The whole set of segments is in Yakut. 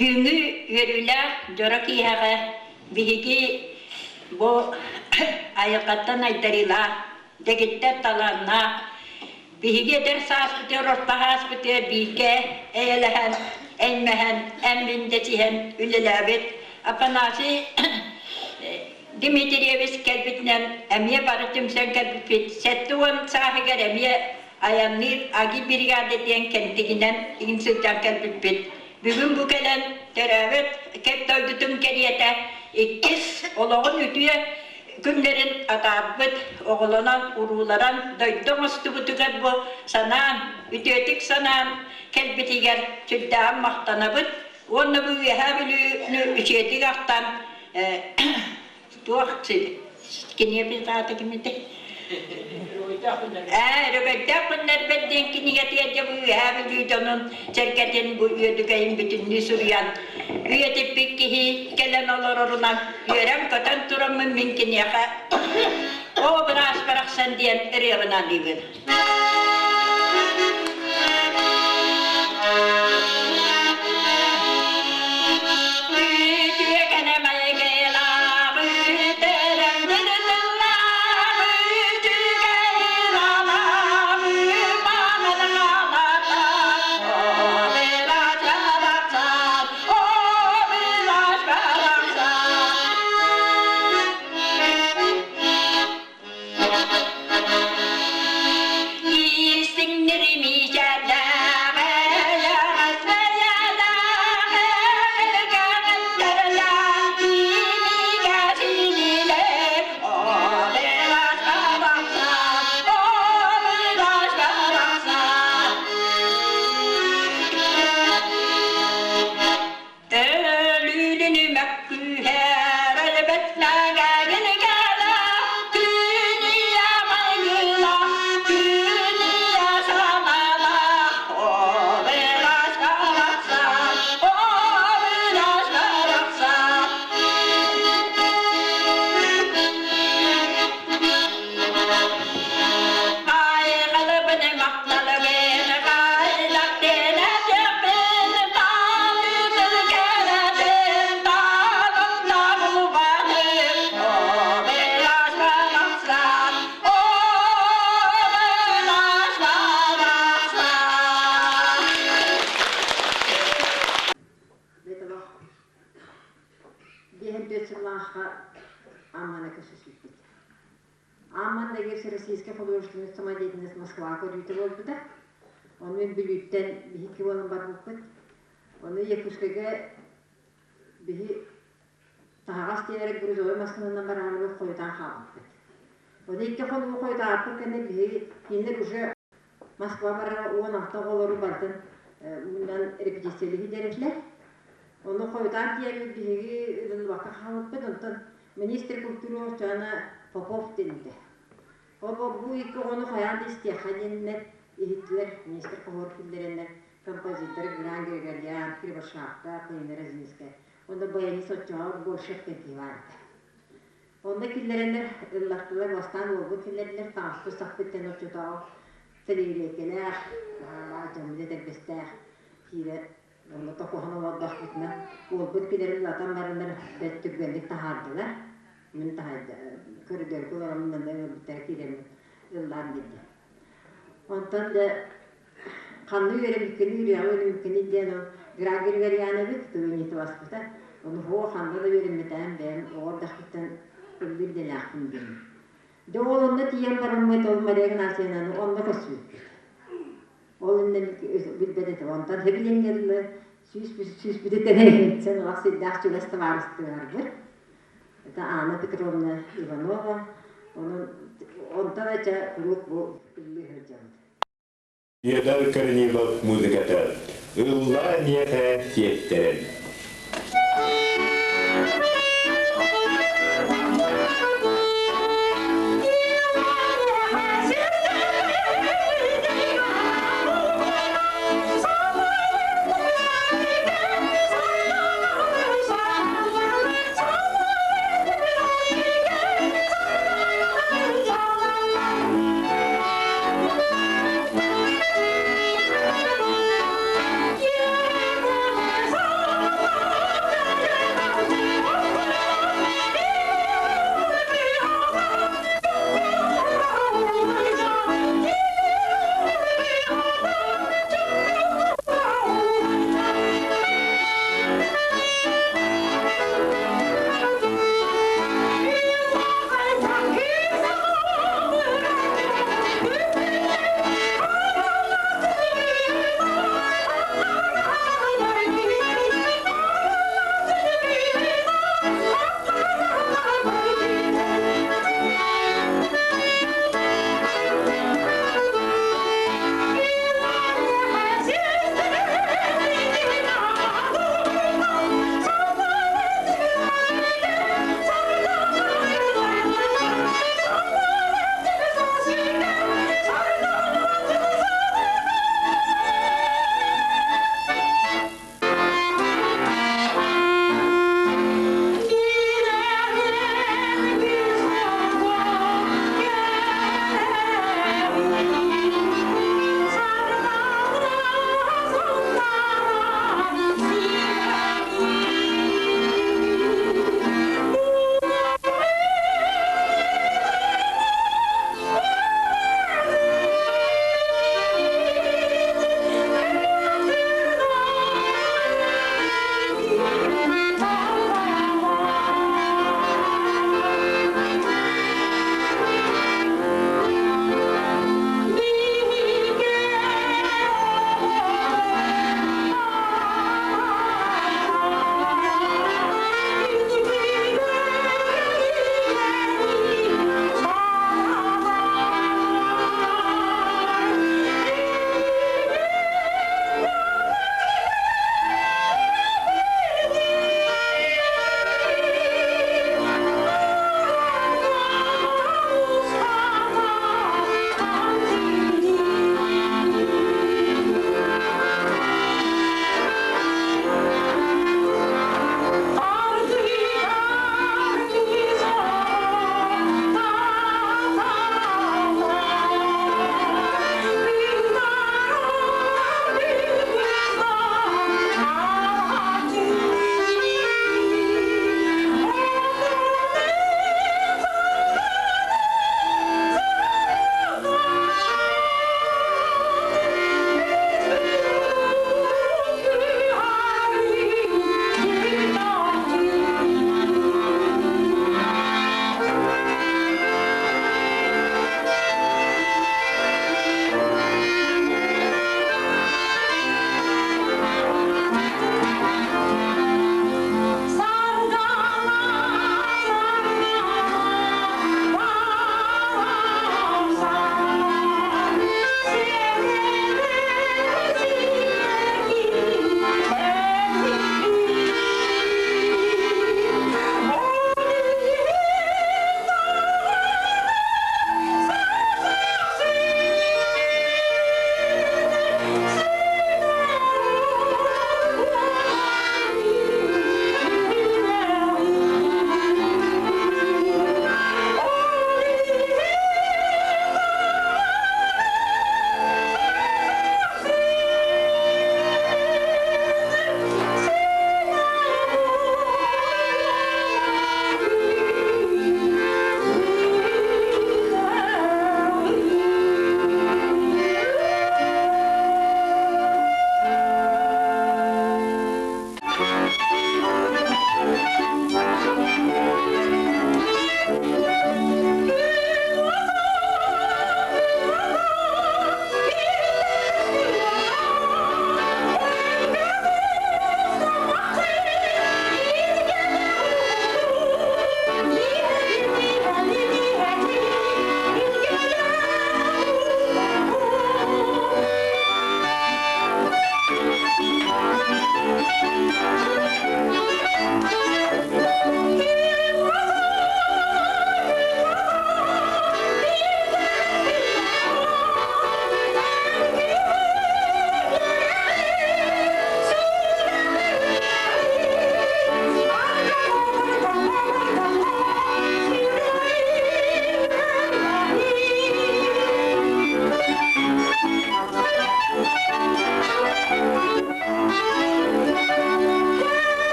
Бүгүҥҥү үөрүүлээх дьоро киэһэҕэ биһиги бу айылҕаттан айдарыылаах, дэгиттэр талааннаах, биһиги эдэр сааспытыгар, орто сааспытыгар бииргэ эйэлэһэн, эймэһэн, эн-мин дэсиһэн үлэлээбит Афанасий Дмитриевич кэлбитинэн эмиэ бары түмсэн кэлбиппит. 70 сааһыгар эмиэ айанныыр Аги бригада диэн кэнтигинэн иҥин сылдьан кэлбиппит. Бүгүн бу кэлэн төрөөбүт кэп дойдутун кэриэтэ иккис олоҕун үтүө күннэрин атаарбыт, оҕолонон, урууларан дойду оҥостубутугар бу санаан, үтүөтүк санаан кэлбитигэр сүрдээҕин махтанабыт уонна бу Үөһээ Бүлүүнү үчүгэйдик ахтан туох киниэпин аата кимити ээ Өрөгөйдөөх күннэрбэр диэн кинигэтигэр дьэ бу Үөһээ Бүлүү дьонун сэргэтин бу үөдүгэйин бүтүннүү суруйан үйэтиппит киһи кэлэн олорорунан үөрэн-көтөн тураммын мин киниэхэ «Оо, быраас барахсан» диэн ырыабын аныыбын. Өлүүлүнү мөккүһэр өлбөт нагаайыныгара күнүйэ майгыла күнүйэ санала Обелаш барахсан, обелаш барахсан. Кайгылыбын макталыбын кайлак денетепин талытыл керетин талымда булбаным Обелаш барахсан, обелаш барахсан. Биэһэн түөрт сыллаахха Амманы көрсүспүппүт. Аан маҥнайгы Российскай художественнай самодеятельность Москва көрүүтэ буолбута. Ону мин Бүлүүттэн биһикки буолан барбыппыт. Ону Якутскайга биһи таһаҕас тиэнэрэ грузовой массыынанан барааммыт хойутаан хаалбыппыт. Ону икки хонугу хойутааппыт кэннэ биһи кинилэр уже Москва барара 16 оҕолору барытын мунньан репетициялиһи диэн Ону хойутаан тиийэммит биһиги ылыныбакка хаалбыппыт. Онтон Министр культуры Оччоҕуна Попов диэнитэ. Попов бу икки оҕону хайаан да истиэххэ диэннэр иһиттилэр. Министр хоһуор киллэрэннэр композитор Гран Григорьян, Кривошапка, Полина Розинская. Онно баянист оччоҕо Большев диэн киһи баар этэ. Онно киллэрэннэр ыллартылар, бастаан уолбун киллэрдилэр, таҥаспыт саппыт диэн оччотооҕу тэлиэриэкэлээх, дьоммут этэрбэстээх киирэ Онно токуһан олордохпутуна, уолбут кэлэрин улаатан бараннар бэрт түргэнник таһаардылар. Мин таһайда көрүдүөргэ олороммун манна ыҥырбыттара киирэммин ыллаан биэрдим. Онтон да ханна үөрэммиккиний, үрэҕи үөрэммиккиний диэн ол Гран Григорьянович тылынньытыбаспыта. Ону һоо ханна да үөрэммэтэҕим бэйэм оҕо эрдэхпиттэн ыллыыр идэлээхпин диэн. Дьэ ол онно тиийэн бараммыт ол Мария Игнатьевнаны онно көрсүбүппүт. Ол иннин билбэт этим. Онтон хэбилиҥҥэ дылы сүүспүтүттэн олох сирдээх чугас табаарыстыыларбыт. Это Анна Петровна Иванова. Онон онтон ача куруук бу ыллыы сылдьабыт. Федор Корнилов музыката «Ыллаа миэхэ сиэттэрэн».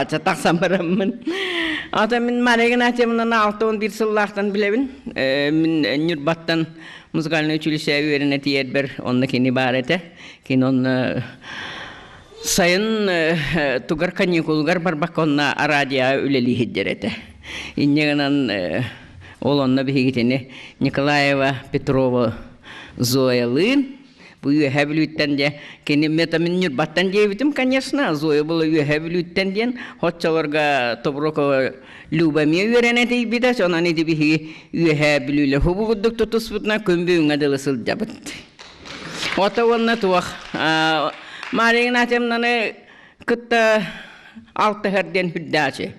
Бача тахсан бараммын. Ата мин Мария Игнатьевнаны 61 сыллаахтан билэбин. Мин Ньурбаттан музыкальнай училище үөрэнэ тиийэрбэр онно кини баар этэ. Кини онно сайын тугар каникулугар барбакка онно радиоҕа үлэлии сылдьар этэ. Инньэ гынан ол онно биһигитини Николаева Петрова Зоялыын бу Үөһээ Бүлүүттэн дьэ кини метамин Ньурбаттан диэбитим, конечно, Зоя была Үөһээ Бүлүүттэн диэн оччолорго Тобурокова Люба эмиэ үөрэнэ тиийбитэ, онон ити биһиги Үөһээ Бүлүүлэр хубу курдук тутуспутунан күн бүгүҥҥэ дылы сылдьабыт. Ото уонна туох Мария Игнатьевнаны кытта алтыһар диэн үрдээчи.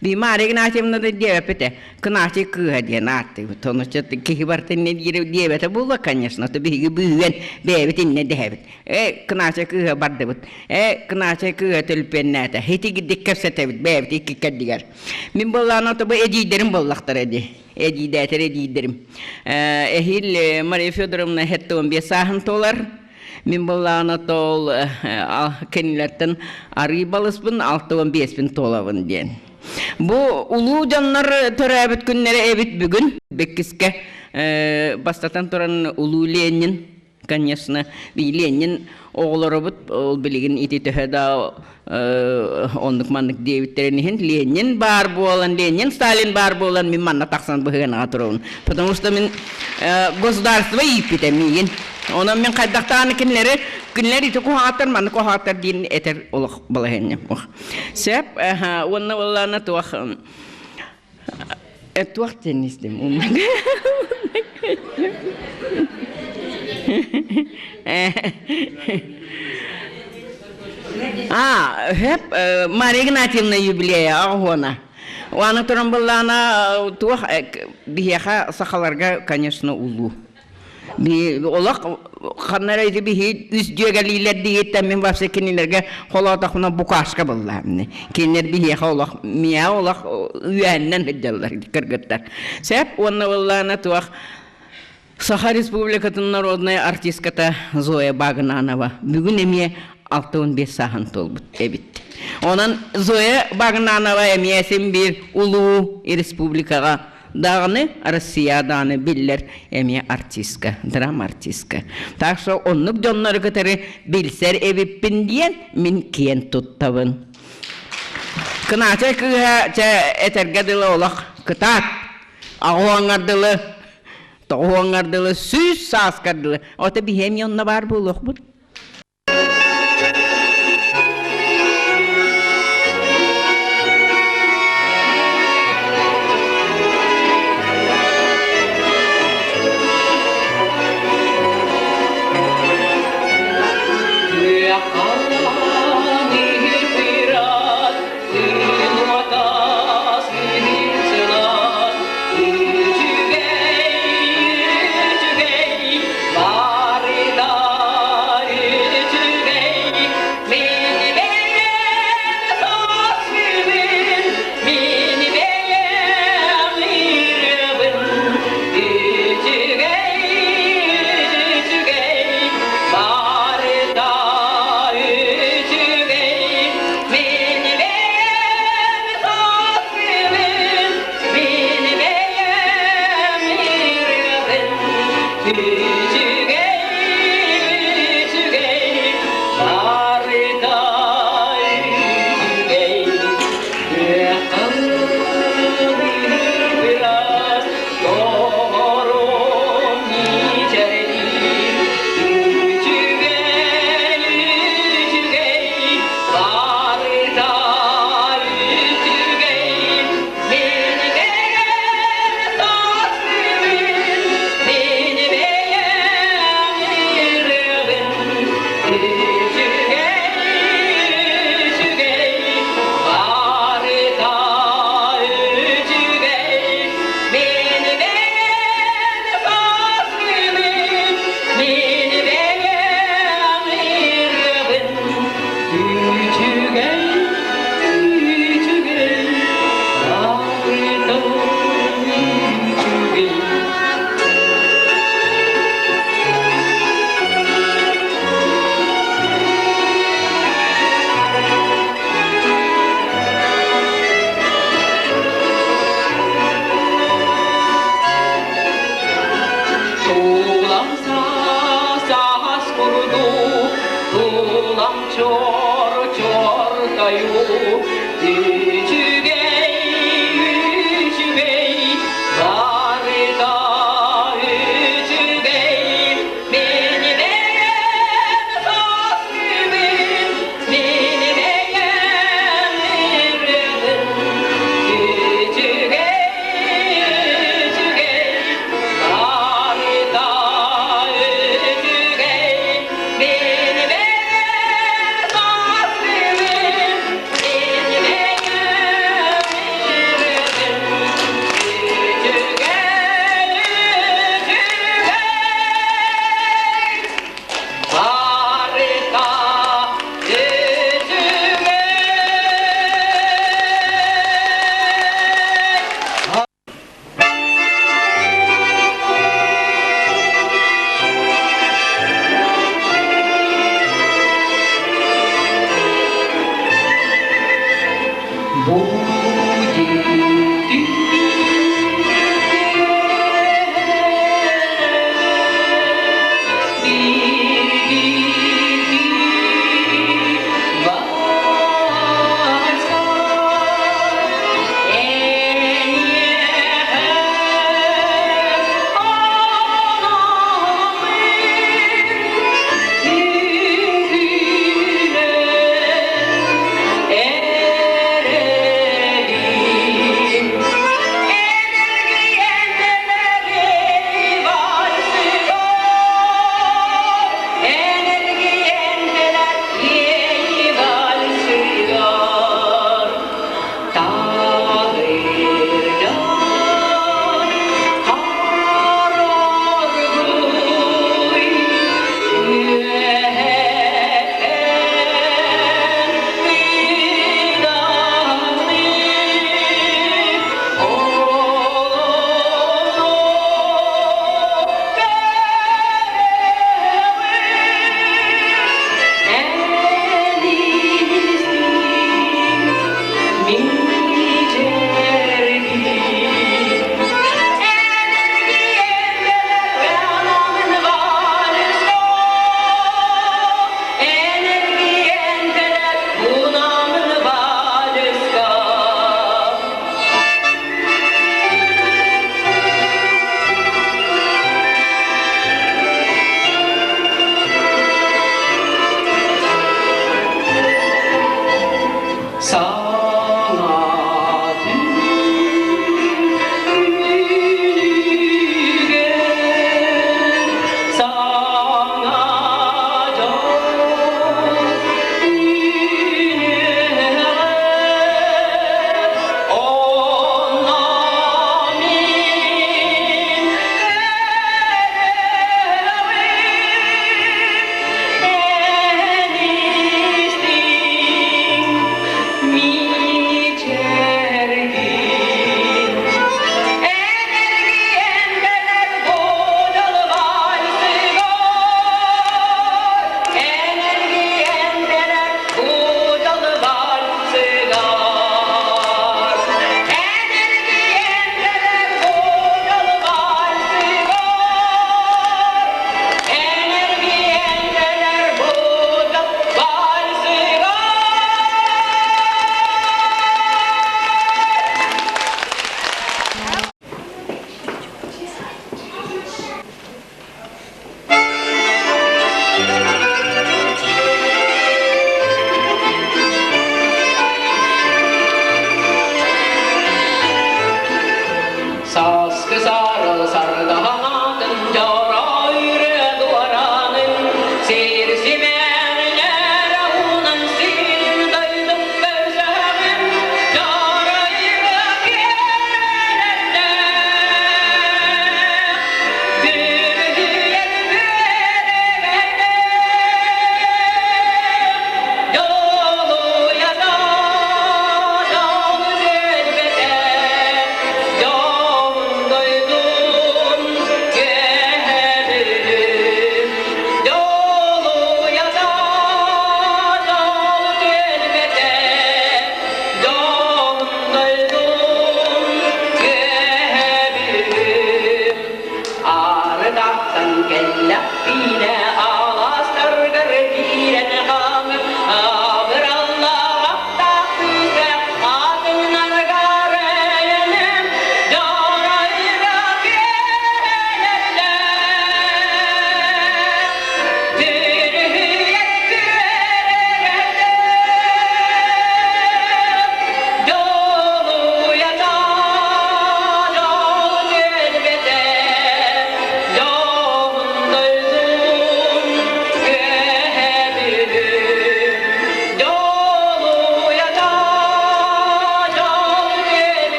Би Мария Игнатьевна да диэбэппитэ, Кынаачый кыыһа диэн ааттыыбыт. Ону киһи барыта иннэ диир диэбэтэ буолла, конечно, то биһиги бүүгэн бэйэбит иннэ дэһэбит. Э, Кынаачай кыыһа бардыбыт. Э, Кынаачай кыыһа төлүпүөннээтэ. Хити гиддик кэпсэтэбит бэйэбит икки кэрдигэр. Мин буоллаана тобу эдьиийдэрим буоллахтара ди. Эдьиийдээтэр эдьиийдэрим. Эһиил Мария Федоровна 75 сааһын туолар. Мин буоллаҕына тоол кинилэртэн арыы балыспын, 65-пин туолабын диэн. Бу улуу дьоннор төрөөбүт күннэрэ эбит бүгүн. Биккискэ бастатан туран улуу Ленин, конечно, Ленин оҕолоробут ол билигин ити төһө да оннук маннык диэбиттэрин иһин Ленин баар буолан, Ленин Сталин баар буолан мин манна тахсан быһыанаҕа туругун. Потому что мин государство ииппитэ миигин. Онон мин хайдахтааны кинилэри кинилэр ити куһаҕаттар маннык куһаҕаттар диэн этэр олох балаһыанньам. Сөп уонна уоллаана туох туох диэн истим А, хөп Мария Игнатьевна юбилея оҕуона. Уана туран буллаана туох биһиэхэ сахаларга, конечно, улуу. Олох ханна эрэ ити биһи үс дьүөгэлиилэр диэттэн мин вообще кинилэргэ холоотохпуна букашка буллаамны. Кинилэр биһиэхэ олох миэхэ олох үөһэннэн сылдьаллар кыргыттар. Сөп уонна буоллаана туох Саха Республикатын народнай артистката Зоя Багнанова бүгүн эмиэ 65 сааһын туолбут эбит. Онон Зоя Багнанова эмиэ син биир улуу республикаҕа даҕаны Россия даҕаны биллэр эмиэ артистка, драма артистка. Так что оннук дьоннору кытары билсэр эбиппин диэн мин киэн туттабын. Кынаачай кыыһа чэ этэргэ дылы олох кытаат, аҕуоҥҥар дылы, тоҕуоҥҥар дылы, сүүс сааскар дылы. Ото биһи эмиэ онно баар буолуохпут. Үчүгэй, үчүгэй,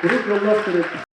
Куруук дьоллоох төрөппүт.